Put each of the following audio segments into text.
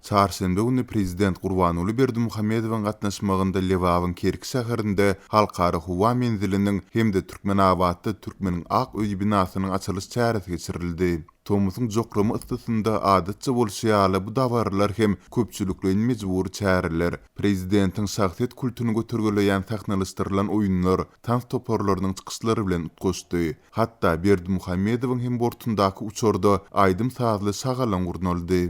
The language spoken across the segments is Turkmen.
Çarşenbe güni prezident Gurbanguly Berdimuhamedowyň gatnaşmagynda Lebabyň Kerki şäherinde Halkara howa menziliniň hem-de Türkmenabatda Türkmeniň ak öýi binasynyň açylyş çäresi geçirildi. Tomusyň jokrama yssysynda adatça bolşy ýaly bu dabaralar hem köpçülikleýin mejbury çäreler, prezidentiň şahsyýet kultuny götergeleýän sahnalaşdyrylan oýunlar, tans toparlarynyň çykyşlary bilen utgaşdy. Hatda Berdimuhamedowyň hem bortundaky uçarda aýdym-sazly şagalaň gurnaldy.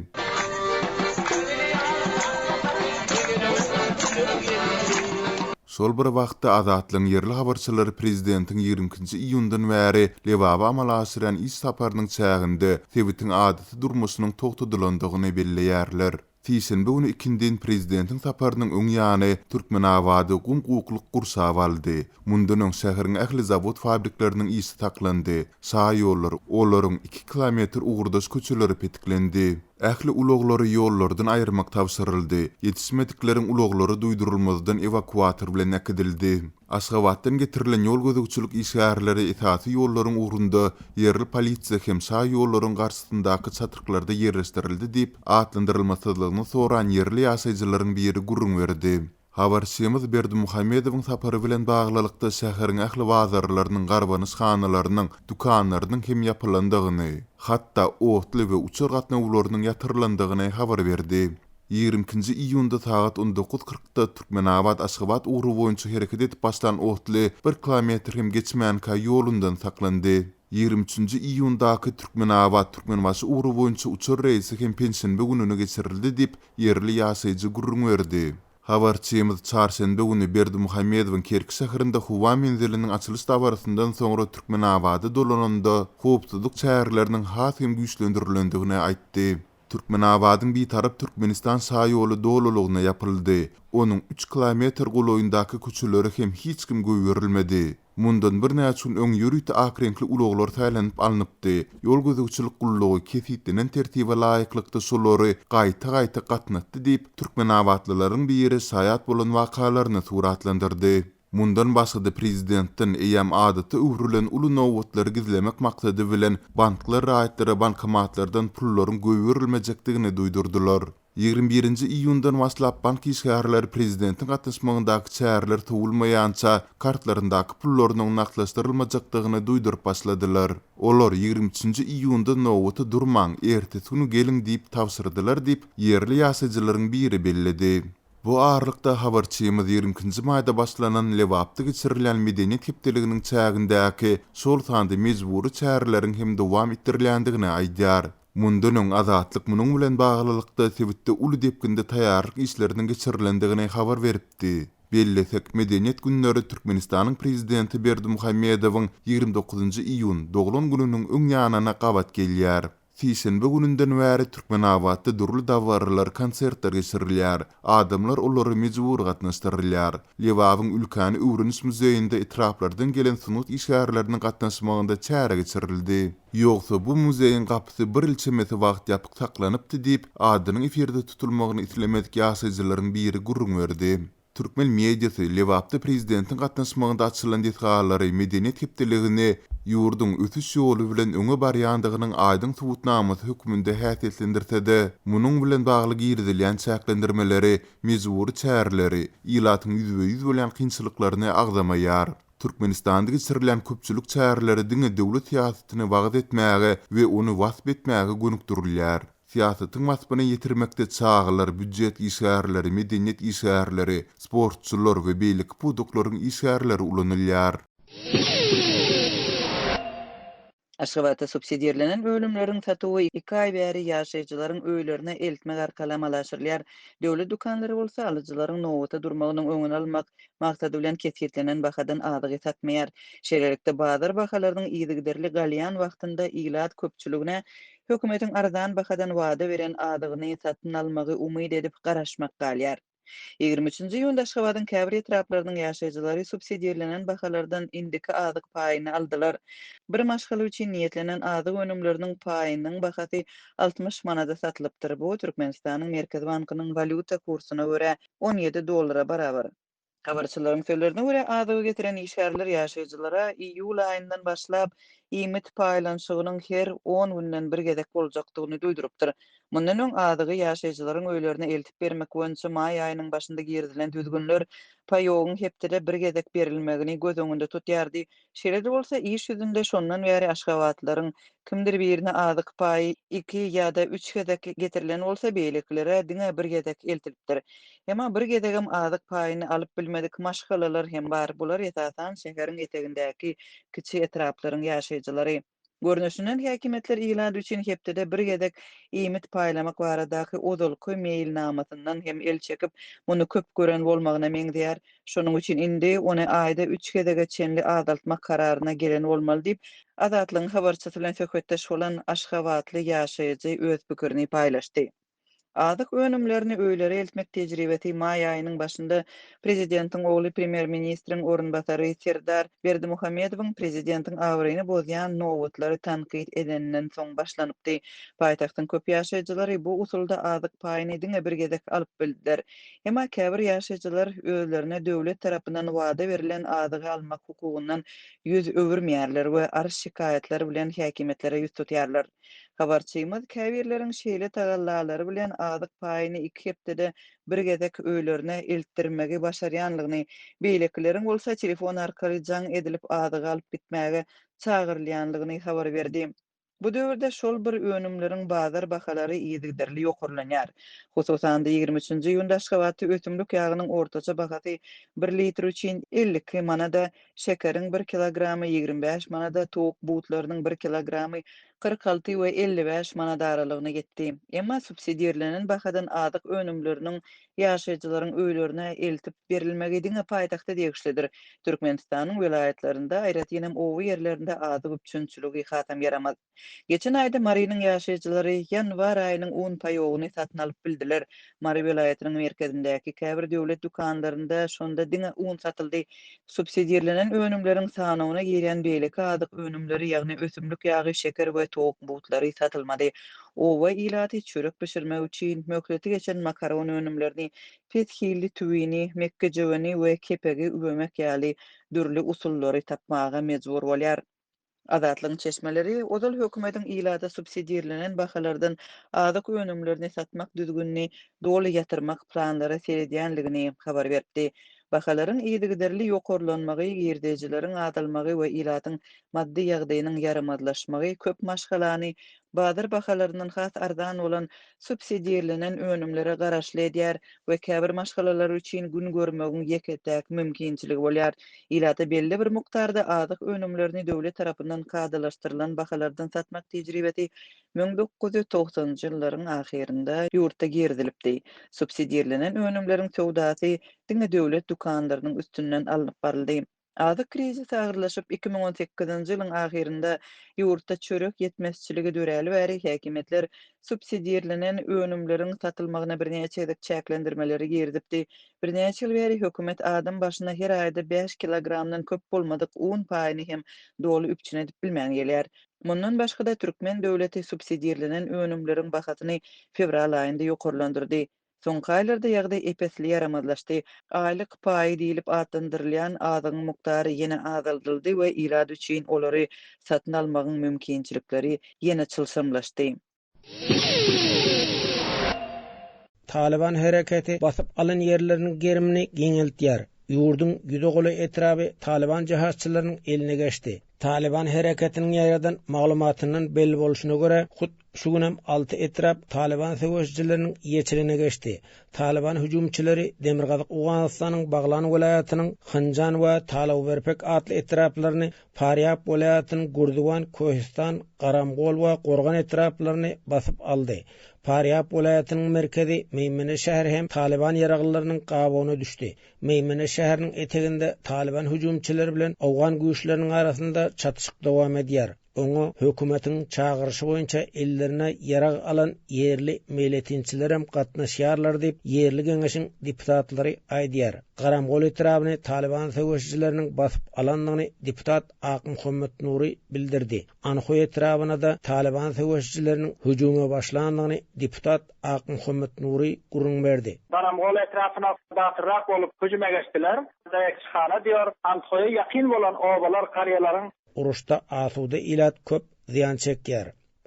Şol bir wagtda, Azatlygyň ýerli habarçylary prezidentiň 22-nji iýundan bäri Lebaba amala aşyrýan iş saparynyň çäginde sebitiň adaty durmuşynyň togtadylandygyny belleýärler. Sişenbe güni ikindin prezidentiň saparynyň öň ýany Türkmenabady gum-gukluk gurşap aldy. Mundan öň şäheriň ähli zawod-fabrikleriniň işi saklandy, şaýollar, olaryň iki kilometr ugurdaş köçeleri petiklendi. Ähli ulaglary ýollardan aýyrmak tabşyryldy, ýetişmedikleriň ulaglary duýdurylmazdan ewakuator bilen äkidildi. Aşgabatdan getirilen ýol gözegçilik işgärleri esasy ýollaryň ugrunda ýerli polisiýa hem şa ýollaryň garşysyndaky çatryklarda ýerleşdirildi diýip, atlandyrylmasyzlygyny soran ýerli ýaşaýjylaryň biri gürrüň berdi. Habarçymyz Berdimuhamedowyň sapary bilen baglylykda şäheriň ähli bazarlarynyň, garbanyşhanalarynyň, dükanlarynyň hem ýapylandygyny, hatda otly we uçar gatnawlarynyň ýatyrylandygyny habar berdi. 22-nji iýunda sagat 19 kyrkda Türkmenabat-Aşgabat ugry boýunça hereket edip başlan otly bir kilometr hem geçmänkä ýolundan saklandy. 23-nji iýundaky Türkmenabat-Türkmenbaşy ugry boýunça uçar reýsi hem penşenbe gününe geçirildi diýip, ýerli ýaşaýjy gürrüň berdi. Habarçymyz çarşenbe güni Berdimuhamedowyň Kerki şäherinde howa menziliniň açylyş dabarasyndan soňra Türkmenabada dolananda howpsuzlyk çäreleriniň has hem güýçlendirilendigini aýtdy. Türkmenabadyň Bitarap Türkmenistan şaýoly dolulygyna ýapyldy. Onuň üç kilometr golaýyndaky köçelere hem hiç kim goýberilmedi. Mundan birnäçe gün öň ýörite ak reňkli ulaglar saýlanyp alnypdy. Ýol gözegçilik gullugy kesgitlenen tertibe laýyklykda şolary gaýta-gaýta gatnatdy diýip, türkmenabatlylaryň biri şaýat bolan wakalaryny suratlandyrdy. Mundan başga-da prezidentden eýýäm adata öwrülen uly nobatlary gizlemek maksady bilen banklar raýatlara bankomatlardan pullaryň goýberilmejekdigini duýdurdylar. 21-nji iýundan başlap bank işgärleri prezidentiň gatnaşmagyndaky çäreler sowulmaýança kartlaryndaky pullarynyň nagtlaşdyrylmajakdygyny duýduryp başladylar. Olar 23-nji iýunda nobata durmaň, ertesi güni geliň diýip tabşyrdylar diýip, ýerli ýaşaýjylaryň biri belledi. Bu aralykda, habarçymyz 22-nji maýda başlanan Lebapda geçirilýän Medeniýet hepdeliginiň çägindäki, şol sanda mejbury çäreleriň hem dowam etdirilýändigini aýdýar. Mundan öň Azatlyk munuň bilen baglylykda sebitde uly depginde taýýarlyk işleriniň geçirilendigini habar beripdi. Bellesek, Medeniýet günleri Türkmenistanyň prezidenti Berdimuhamedowyň 29-njy iýun, doglan gününiň öň ýanyna gabat gelýär. Sişenbe gününden bäri Türkmenabatda dürli dabaralar, konsertler geçirilýär. Adamlar olara mejbury gatnaşdyrylýar. Lebabyň Ülkäni öwreniş muzeýinde etraplardan gelen sungat işgärleriniň gatnaşmagynda çäre geçirildi. Ýogsa bu muzeýiň gapysy bir ýyl çemesi wagt ýapyk saklanypdy diýip, adynyň efirde tutulmagyny islemedik ýaşaýjylaryň biri gürrüň berdi. Türkmen mediasy Lebapda prezidentiň gatnaşmagynda açylan desgalary Medeniýet hepdeligini ýurduň ösüş ýoly bilen öňe barýandygynyň aýdyň subutnamasy hökmünde häsiýetlendirse-de, munuň bilen bagly girizilýän çäklendirmeleri, mejbury çäreleri, ilatyň ýüzbe-ýüz bolýan kynçylyklaryny agzamaýar. Türkmenistanda geçirilýän köpçülik çäreleri diňe döwlet syýasatyny wagyz etmäge we ony wasp etmäge gönükdirilýär. Syýasatyň waspyny ýetirmekde çagalar, býujet işgärleri, medeniýet işgärleri, sportçular we beýleki pudaklaryň işgärleri ulanylýar. Aşgabatda subsidirlenen önümleriň satuwy iki aý bäri ýaşaýjylaryň öýlerine eltmek arkaly amala aşyrylýar. Döwlet dükanlary bolsa alyjylaryň nobata durmagynyň öňüni almak maksady bilen kesgitlenen bahadan azygy satmaýar. Şeýlelikde, bazar bahalarynyň yzygiderli galýan wagtynda ilat köpçüligine hökümetiň arzan bahadan wada beren azygyny satyn almagy umyt edip garaşmak galýar. 23-nji iýunda Aşgabadyň käbir etraplarynyň ýaşaýjylary subsidirlenen bahalardan indiki azyk paýyny aldylar. Bir maşgala üçin niýetlenen azyk önümleriniň paýynyň bahasy 60 manada satylypdyr. Bu Türkmenistanyň Merkezi bankynyň walýuta kursuna görä 17 dollara barabar. Habarçylaryň sözlerine görä, azygy getiren işgärler ýaşaýjylara iýul aýyndan başlap, iýmit paýlanyşygynyň her on günden bir gezek boljakdygyny duýdurypdyr. Mundan öň azygy ýaşaýjylaryň öýlerine eltip bermek boýunça maý aýynyň başynda girizilen düzgünler paýogyň hepdede bir gezek berilmegini göz öňünde tutýardy. Şeýle-de bolsa, iş ýüzünde şondan bäri aşgabatlylaryň kimdir birine azyk paýy iki ýa-da üç gezek getirilen bolsa, beýlekilere diňe bir gezek eltilipdir. Emma bir gezegem azyk paýyny alyp bilmedik maşgalalar hem bar, bular esasan şäheriň etegindäki kiçi etraplaryň ýaşaýjylary. Görnüşinden, häkimiýetler ilat üçin hepdede bir gezek iýmit paýlamak baradaky ozalky meýilnamasyndan hem el çekip, muny köp gören bolmagyna meňzeýär. Şonuň üçin indi ony aýda üç gezege çenli azaltmak kararyna gelen bolmaly diýip, Azatlygyň habarçysy bilen söhbetdeş bolan aşgabatly ýaşaýjy öz pikirini paýlaşdy. Azyk önümlerini öýlere eltmek tejribesi maý aýynyň başynda prezidentiň ogly premýer-ministriň orunbasary Serdar Berdimuhamedowyň prezidentiň abraýyny bozýan nobatlary tankyt edeninden soň başlanypdy. Paýtagtyň köp ýaşaýjylary bu usulda azyk paýyny diňe bir gezek alyp bildiler. Emma käbir ýaşaýjylar özlerine döwlet tarapyndan wada berlen azygy almak hukugyndan ýüz öwürmeýärler we arz-şikaýatlar bilen häkimiýetlere ýüz tutýarlar. Habarçymyz käbirleriň şeýle tagallalary bilen azyk paýyny iki hepdede bir gezek öýlerine eltdirmegi başarýanlygyny, beýlekileriň bolsa telefon arkaly jaň edilip azygy alyp gitmäge çagyrylýanlygyny habar berdi. Bu döwürde şol bir önümleriň bazar bahalary yzygiderli ýokarlanýar. Hususan-da, 23-nji iýunda Aşgabatda ösümlik ýagynyň ortaça bahasy bir litr üçin 52 manada, Şekeriň bir kilogramy 25 manada, towuk butlarynyň bir kilogramy 46 we 55 manat aralygyna ýetdi. Emma subsidirlenen bahadan azyk önümleriniň ýaşaýjylaryň öýlerine eltip berilmegi diňe paýtagta degişlidir. Türkmenistanyň welaýatlarynda, aýratynam oba ýerlerinde azyk üpjünçiligi hasam ýaramaz. Geçen aýda Marynyň ýaşaýjylary ýanwar aýynyň un paýogyny satyn alyp bildiler. Mary welaýatynyň merkezindäki käbir döwlet dükanlarynda şonda diňe un satyldy. Subsidirlenen önümleriň sanawyna girýän beýleki azyk önümleri, ýagny ösümlik ýagy, şeker we towuk butlary satylmady. Oba ilaty çörek bişirmek üçin möhleti geçen makaron önümlerini, pes hilli tüwini, mekgejöweni we kepegi üwemek ýaly dürli usullary tapmaga mejbur bolýar. Azatlygyň çeşmeleri ozal hökümetiň ilata subsidirlenen bahalardan azyk önümlerini satmak düzgünini doly ýatyrmak planlara seredýänligini habar beripdi. Bahalaryň yzygiderli ýokarlanmagy, girdejileriň azalmagy we ilatyň maddy ýagdaýynyň ýaramazlaşmagy köp maşgalany bazar bahalaryndan has arzan bolan subsidirlenen önümlere garaşly edýär we käbir maşgalalar üçin gün görmegiň ýeke-täk mümkinçiligi bolýar. Ilata belli bir mukdarda azyk önümlerini döwlet tarapyndan kadalaşdyrylan bahalardan satmak tejribesi 1990-njy ýyllaryň ahyrynda ýurtda girizilipdi. Subsidirlenen önümleriň söwdasy diňe döwlet dükanlarynyň üstünden alnyp baryldy. Azyk krizisi agyrlaşyp, 2018-nji ýylyň ahyrynda ýurtda çörek ýetmezçiligi döräli bäri häkimiýetler subsidirlenen önümleriň satylmagyna birnäçe gezek çäklendirmeleri girizipdi. Birnäçe ýyl bäri hökümet adam başyna her aýda bäş kilogramdan köp bolmadyk un paýyny hem doly üpjün edip bilmän gelýär. Mundan başga-da, türkmen döwleti subsidirlenen önümleriň bahasyny fewral aýynda ýokarlandyrdy. Soňky aýlarda ýagdaý ep-esli ýaramazlaşdy. Aýlyk paýy diýlip atlandyrylýan azygyň mukdary ýene azaldyldy we ilat üçin olary satyn almagyň mümkinçilikleri ýene çylşyrymlaşdy. Talyban hereketi basyp alan ýerleriniň gerimini giňeltýär. Ýurduň ýüze golaý etraby Talyban jehatçylarynyň eline geçdi. Talyban hereketiniň ýaýradan maglumatyndan belli bolşuna görä, hut şu günem alty etrap Talyban söweşijileriniň eýeçiligine geçdi. Talyban hüjümçileri demirgazyk Owganystanyň Baglan welaýatynyň Hynjan we Talawberpek atly etraplaryny, Farýab welaýatynyň Gürziwan, Köhistan, Garamgol we Gorgan etraplaryny basyp aldy. Farýab welaýatynyň merkezi Meýmene şäheri hem Talyban ýaraglylarynyň gabawyna düşdi. Meýmene şäheriniň eteginde Talyban hüjümçileri bilen owgan güýçleriniň arasynda çatyşyk dowam edýär. Oňa hökümetiň çagyryşy boýunça ellerine ýarag alan ýerli meýletinçilerem gatnaşýarlar diýip, ýerli geňeşiň deputatlary aýdýar. Garamgol etrabyny Talyban söweşijileriniň basyp alandygyny deputat Akmuhammet Nury bildirdi. Anhoý etrabyna-da Talyban söweşijileriniň hüjüme başlandygyny deputat Akmuhammet Nury gürrüň berdi. Garamgol etrapyna batyrrak bolup hüjüme geçdiler. Daýakçyhana diýor, Anthoýa ýakyn bolan obalar, garýalaryň. Uruşda asuda ilat köp zyýan çekýär.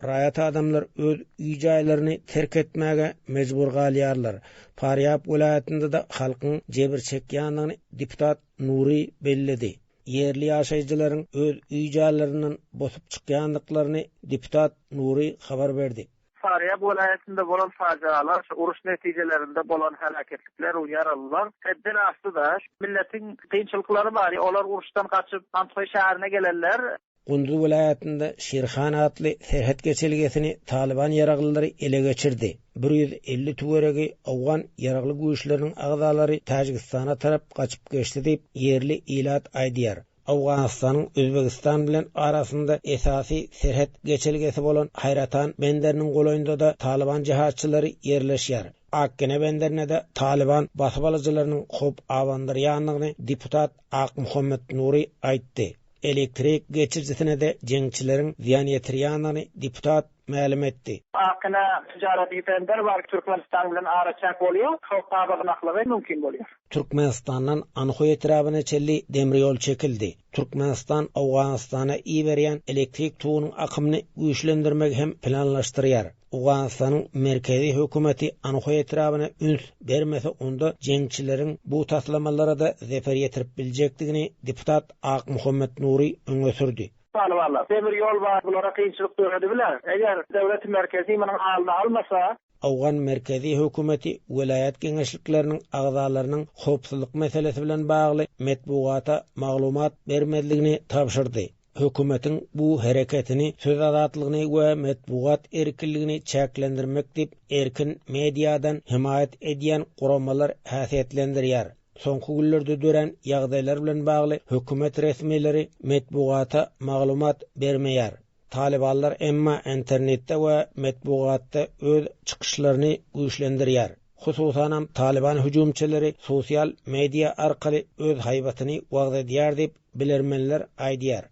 Raýat adamlar öz öý-jaýlaryny terk etmäge mejbur galýarlar. Farýab welaýatynda-da halkyň jebir çekýändigini deputat Nuri belledi. Ýerli ýaşaýjylaryň öz öý-jaýlaryndan bosup çykýandyklaryny deputat Nuri habar berdi. Farýab welaýatynda bolan pajygalar, şu uruş netijelerinde bolan heläketlikler we ýaralylar hetden aşdy-da. Milletiň kynçylyklary bar, olar uruşdan gaçyp, Andhoý şäherine gelenler. Gunduz welaýatynda Şirhan atly serhet geçelgesini Talyban ýaraglylary ele geçirdi. 150 töweregi owgan ýaragly güýçleriniň agzalary Täjigistana tarap gaçyp geçdi diýip, ýerli ilat aýdýar. Owganystanyň Özbegistan bilen arasynda esasy serhet geçelgesi bolan Haýratan benderiniň golaýynda-da Talyban jihadçylary ýerleşýär. Akgene benderine-de Talyban basybalyjylarynyň howp abandyrýandygyny deputat Akmuhammet Nury aýtdy. Elektrik geçirijisine-de jeňçileriň zyýan ýetirýändigini deputat mälim etdi. Akgene tijareti bender bar, Türkmenistan bilen araçäk bolýar, howp abanmaklygy mümkin bolýar. Türkmenistandan Anhoý etrabyna çenli demir ýol çekildi. Türkmenistan Owganystana iberýän elektrik togunyň akymyny güýçlendirmegi hem planlaşdyrýar. Owganystanyň merkezi hökümeti Anhoý etrabyna üns bermese onda jeňçileriň bu taslamalara-da zeper ýetirip biljekdigini deputat Akmuhammet Nury öňe sürdi. Talybanlar, demir ýol bar, bulara kynçylyk döredibiler. Eger döwleti merkezi munuň alyny almasa. Owgan merkezi hökümeti welaýat geňeşlikleriniň agzalarynyň howpsuzlyk meselesi bilen bagly metbugata maglumat bermezligini tabşyrdy. Hökümetiň bu hereketini söz azatlygyny we metbugat erkinligini çäklendirmek diýip, erkin mediadan hemaýat edýän guramalar häsiýetlendirýär. Soňky günlerde dörän ýagdaýlar bilen bagly hökümet resmileri metbugata maglumat bermeýär. Talybanlar emma internetde we metbugatda öz çykyşlaryny güýçlendirýär. Hususanam Talyban hüjümçileri sosial media arkaly öz haýbatyny wagyz edýär diýip, bilermenler aýdýar.